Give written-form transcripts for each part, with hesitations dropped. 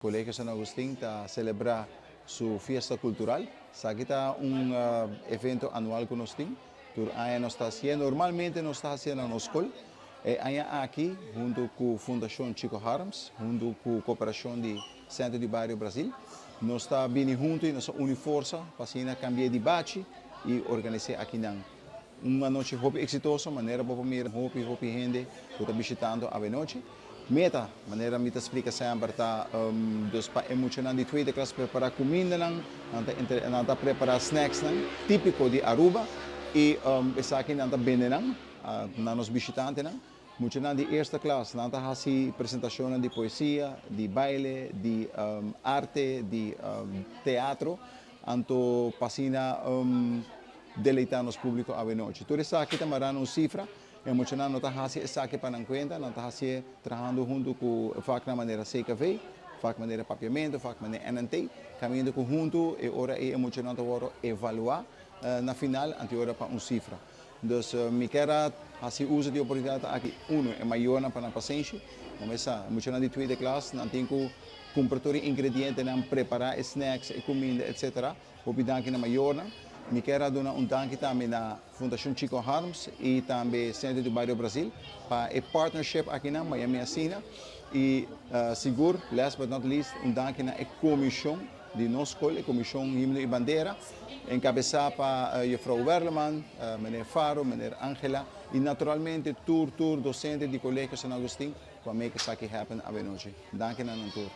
Colegio San Agustin ta celebra su fiesta cultural. Esaki ta un evento anual cu nos tin. Tur aña nos ta haciendo. Normalmente nos ta haciendo na scol. E aña aki, hunto cu Fundacion Chico Harms, hunto cu cooperacion di Centro di Bario Brasil, nos ta bini hunto y nos a uni forsa pa asina cambia di bachi y organisa aki nan. Un anochi hopi exitoso, manera bo mira hopi hopi hende cu ta bishitando anochi. Meta, manera mi ta splica semper, ta dus pa e muchanan di tweede klas prepara cuminda nan, nan ta prepara snacks nan, tipico di Aruba, y esaki nan ta bende nan, na nos bishitantenan. Muchanan di eerste klas, nan ta hasi presentacion di poesia, di baile, di arte, di teatro, anto pa asina deleita nos publico anochi. Tur esaki ta mara un cifra, e muchanan no ta hasi esaki pa nan cuenta, nan ta hasi trahando hunto cu vaknan manera CKV, vak manera Papiamento, vak manera NNT, caminando cu hunto e ora e muchanan ta wordo evalua na final anto ora pa un cifra. Dus mi kier hasi uso di oportunidad aki, uno, e mayornan pa nan pasenshi, cuminsa, muchanan di tweede klas, nan tin cu cumpra tur e ingredientenan, prepara e snacks, e cuminda, etc. Hopi danki na mayornan. Mi kier duna un danki tambe na Fundacion Chico Harms y tambe Centro di Bario Brasil pa e partnership aki na Miami asina. Y sigur, last but not least, un danki na e comision di nos scol, e comision Himno y Bandera, encabesa pa juffrouw Werleman, meneer Faro, meneer Angela y naturalmente tur docente di Colegio San Agustin pa make esaki happen anochi. Danki na nan tur.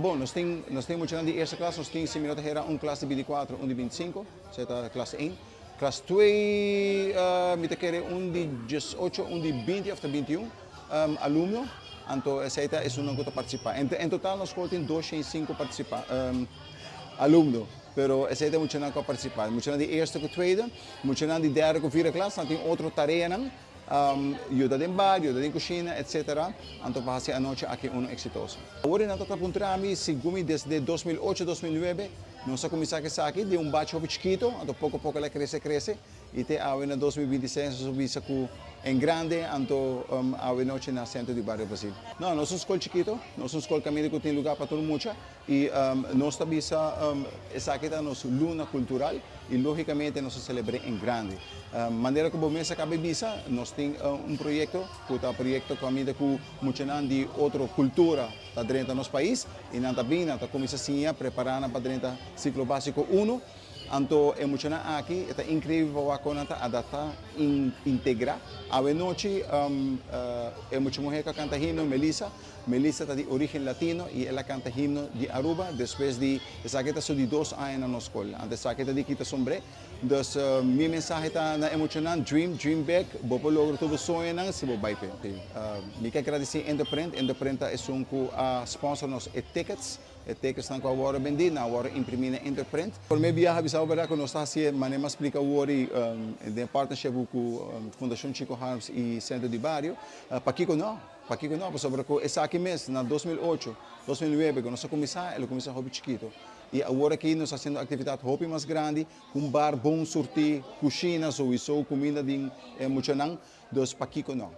Bon, nos tin muchanan di eerste klas, nos tin, si mi no ta hera, un klas di 24, un di 25, esey klas 1. Klas 2, mi ta kere un di 18, un di 20 of 21 alumno. Anto, esey ta esunnan cu ta participa. En total, nos scol tin 205 participa, alumno. Pero esey ta muchanan cu participa. Muchanan di eerste cu tweede, muchanan di derde cu vierde klas, nan tin otro tareanan. Yuda den bar, yuda den cushina, etc. Anto pa hasi anochi aki uno exitoso. Awor nan ta puntra mi, segun mi desde 2008, 2009, nos a cuminsa cu esaki, di un batch hopi chikito, anto poco poco el a crece, crece, y te awe na 2026 nos a bisa cu en grande, anto anochi na Centro di Bario Brasil. No, nos ta un scol chikito, nos ta un scol caminda cu tin lugar pa tur mucha, y nos ta bisa esaki ta nos luna cultural, y logicamente nos ta celebra en grande. Manera cu bo mes a caba di bisa, nos tin un proyecto, cu ta proyecto caminda cu muchanan di otro cultura ta drenta nos pais, y nan ta bin, nan ta cuminsa siña, prepara pa drenta ciclo basico 1. Anto e muchanan aki, ta increibel pa con nan ta adapta, integra. Anochi, e mucha muhe cu canta himno, Melissa. Melissa ta di origen latino y el a canta himno di Aruba despues di esaki ta su di 2 aña na scol. Anto esaki ta di kita sombre. Dus mi mensahe ta na e muchanan: dream, dream big, bo por logra tur soñonan si bo bay pe. Mi kier gradici Interprint. Interprint ta esun cu a sponsor nos e tickets. E tickets nan cu a wordo bendi, nan a wordo imprimi na Interprint. Por mi biaha bisa berdad cu nos ta haci manera mi a splica awor den partnership cu Fundacion Chico Harms y Centro di Bario. Pakico no? Pakico no? Pasobra cu esaki mes na 2008, 2009 cu nos a cuminsa, el a cuminsa hopi chikito. Y awor aki nos ta haciendo actividad hopi mas grandi, un bar bon surti, cushina, sowieso, cuminda di muchanan, dus pakico no?